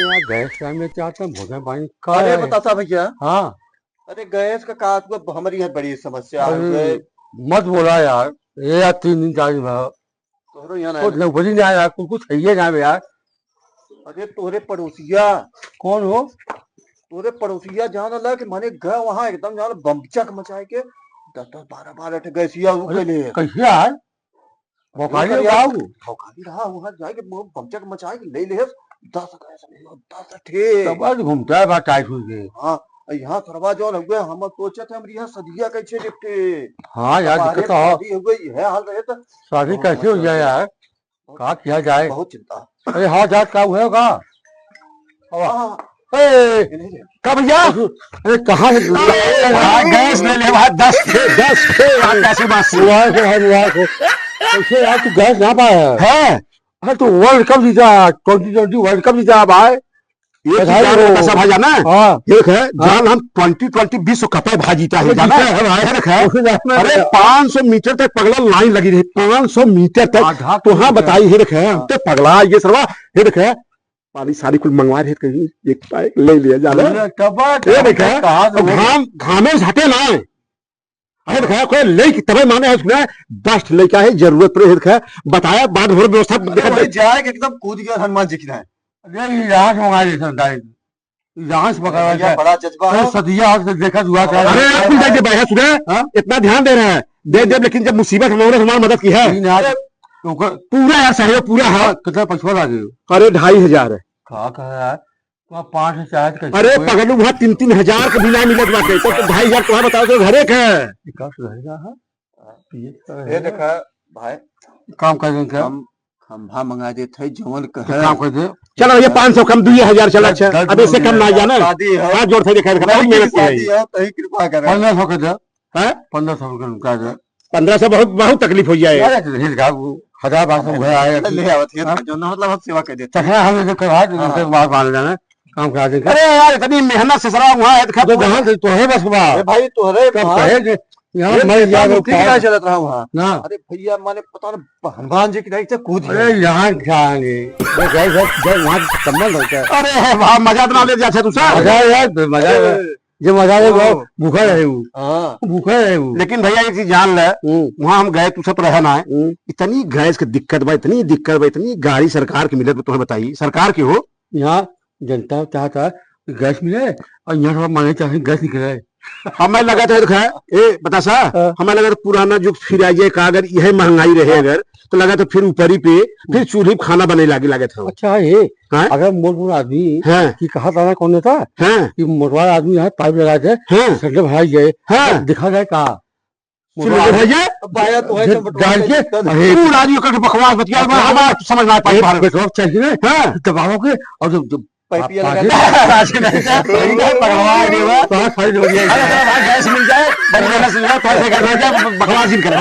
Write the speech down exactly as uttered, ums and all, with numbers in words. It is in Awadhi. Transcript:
यार, गैस टाइम में क्या था, भोजन पानी का अरे है? बतासा भैया। हाँ। अरे गैस का का, तू अब हमारी यहाँ बड़ी समस्या है। अरे, मत बोला यार, ये यार तीन दिन चार दिन भा। तोहरो यहाँ ना कुछ आया। नौकरी नहीं आया, कुछ, कुछ है ये ना यार। अरे तोहरे पड़ोसिया। कौन हो? तोहरे पड़ोसिया जान ला कि मने गए वहाँ एकदम जान बमचक मचाए के दस दस बारह बारह ठे गैसिया उ अरे, कैले है। कैसे यार? भौकाली अरे, रहा वो। भौकाली रहा, वहाँ जाए के वो बमचक मचाए के ले ले, दस गैस ले, दस ठे। तब आज घूमता है बात टाइट हुई के। हाँ, यहाँ सरवा जौन हुए, हम सोचत है, हमरी यहाँ सदिया कैसे निपटे। हाँ यार, हमारे दिक्कत तो है। शादी हुए, यह हाल रहे तो शादी बहुत कैसे हो जाए यार? का किया जाए? बहुत चिंता। अरे हाँ, जात का हुआ होगा? अब हाँ। ए, ये नहीं रे। का भैया? अरे कहाँ है? हाँ, गैस ले ले, वहाँ दस थे, दस थे, यार, कैसे बात सुन? मुबारक हो, मुबारक हो। कैसे यार, तू गैस ना पाया है? है। अरे, तू वर्ल्ड कप जीता, ट्वेंटी ट्वेंटी वर्ल्ड कप जीता भाई। ये बधाई हो। पैसा भाई जाना है? हाँ। ये देख है, हाँ। जान हम ट्वेंटी ट्वेंटी विश्व कप है भाई जीता है, अरे जाना जीता है? है भाई। ये देख है। उससे जाना है अरे, भैया। पाँच सौ मीटर तक पगला लाइन लगी रही, पाँच सौ मीटर तक। आधा तो हाँ, किलोमीटर। बताई, ये देख है, हम हाँ। तो पगला, ये सरवा, ये देख है, पानी सारी कुल मंगवा रहे कहीं, एक पाए ले लिया जाना। अरे, तब ये देख है, कहाँ से अब वो? घाम, घामे से हटे ना। अरे देखा, कोई लइक तबे माने है, सुना, दस लइका है, जरूरत पड़े है, देखा, बताया, बाद भर व्यवस्था अरे देखा, वही जाए के एकदम कूद गया हनुमान जी की तरह। अरे, ये यहाँ से मंगा लेते हैं, direct। यहाँ से मंगा भैया, लेते हैं। बड़ा जज्बा अरे, है। सदिया आज तक देखा हुआ था। अरे, आप कुल जाके बैठा, सुना, हाँ? इतना ध्यान दे रहा है, दे दे, लेकिन जब मुसीबत हम लोगों ने हमारी मदद की है। नहीं, यार, तो कर पूरा यार, सहयोग पूरा है। कितना पैसा लगे? अरे, ढाई हजार है। का कह रहा है? वहाँ पाँच से चार कैसे अरे हुए? पगलू, वहाँ तीन तीन हजार के भी ना मिलत बाटे। तो, तो भाई यार, तुम्हारा बताओ तो घरे का है। विकास रहेगा, हाँ? ये तो ये है। देखा भाई, काम कर देंगे क्या? हम खंभा मंगा देत है, जवन तो कहे। काम कर दे। चलो, ये पाँच सौ कम, दुई हजार चला, दस, अच्छा। दस अब इससे कम ना जाना। शादी है। हाथ जोड़ के देखा, देखा, बहुत मेहनत की है। शादी है, तो ही कृपा करें। पन्द्रह सौ कर दे। हैं? पन्द्रह सौ रुपये का दे। पन्द्रह सौ बहुत, बहुत तकलीफ हो जाए। अरे, तो हिल का वो हजार बारह सौ घर आए। ले आवत है, हाँ? जो ना मतलब हम सेवा कर देते हैं। तखना हम जो करवा दे, हाँ, उनसे हाँ। बात मान लेना, काम करा देंगे। अरे यार, इतनी मेहनत से सरा हुआ है, तो तो कहाँ से, तो है बस बा। अरे भाई, तोहरे तब वहाँ कहे कि यहाँ ये मर गया वो मुक्ति की पाप। चलत रहा वहाँ। ना। अरे भैया, माने पता ना, हनुमान जी की तरह से कूद अरे गया। यहाँ क्या आएंगे? वो गए, गए, गए, वहाँ से संबंध होता है। अरे वाह, मजा तो ना ले जाते तू सर। मजा यार, मजा अरे, ये मजा है, ओ। भूखा रहे वो। हाँ। भूखा रहे वो। लेकिन भैया, एक चीज जान ले, हम्म। वहाँ हम गए, तू सब रहे ना है। हम्म। इतनी गैस की दिक्कत बा, इतनी दिक्कत बा, इतनी गाड़ी सरकार की मिलत बा, तुम्हें बताई, सरकार की हो। यहाँ जनता चाहता है कि गैस मिले और यहाँ सब माने चाहे गैस निकले। हमें लगा था, देखा, ए, बतासा, हाँ। हमें लगा था पुराना युग फिर आ जाए का, अगर यह महंगाई रहे हाँ। अगर, तो लगा था फिर ऊपरी पे, फिर हम्म। चूल्हे पे खाना बने लागे, लगा था। अच्छा, ये हाँ? अगर मोट मोट आदमी हाँ। कि कहा था ना कौन था हाँ। कि मोटवार आदमी यहाँ पाइप लगा के हाँ। सिलेंडर भराई जाए, हाँ। तो दिखा जाए का? सिलेंडर मोटवार भराई जाए? अब आया तो है, जो तो मोटवार डाल के के दिक्कत है। अरे, पूरा आदमी करके बकवास बतिया, बकवास। हमारा समझ ना पाई एक बाहर। पेट्रोल चाहिए ना, हाँ। दबाओ के और जब, जब पाइपिया पानी लगा के। राशन है, भगवान रे बा। कहाँ खरीद हो गया? अरे, अरे, भाई, गैस मिल जाए, बड़ी मेहनत से मिल जाए, पैसे का मिल जाए, बकवास ही कर।